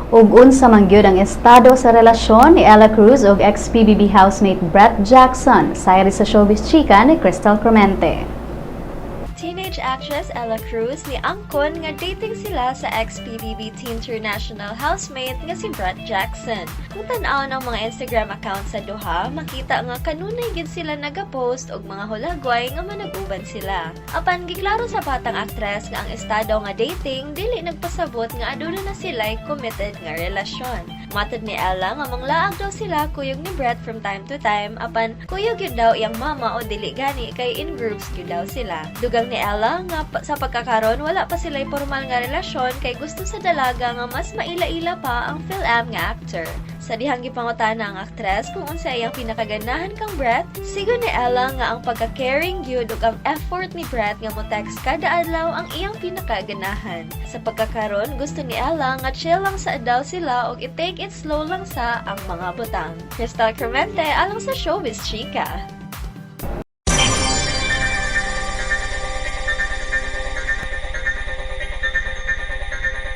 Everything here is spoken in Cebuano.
Ug unsa man gyud ang estado sa relasyon ni Ella Cruz ug ex-PBB housemate Brett Jackson? Sayri sa Showbiz Chika ni Crystal Clemente. Teenage actress Ella Cruz ni angkon nga dating sila sa ex-PBB Teen International housemate nga si Brett Jackson. Kung tan-aw ng mga Instagram account sa duha, makita nga kanunay gid sila nagapost og mga hulagway nga manag-uban sila. Apan giklaro sa batang aktres nga ang estado nga dating dili nagpasabot nga aduna na sila committed nga relasyon. Matod ni Ella nga manglaag daw sila kuyog ni Brett from time to time, apan kuyog gyud daw iyang mama o dili gani kay in groups gyud daw sila. Dugang ni Ella nga sa pagkakaron wala pa sila formal nga relasyon kay gusto sa dalaga nga mas maila-ila pa ang Phil-Am nga actor. Sa dihang gipangutana ang aktres kung unsa iyang pinakaganahan kang Brett, sigon ni Ella nga ang pagka-caring gyud ug ang effort ni Brett nga mo-text kada adlaw ang iyang pinakaganahan. Sa pagkakaron, gusto ni Ella nga chill lang sa daw sila ug i-take it slow lang sa ang mga butang. Crystal Clemente alang sa Showbiz Chika.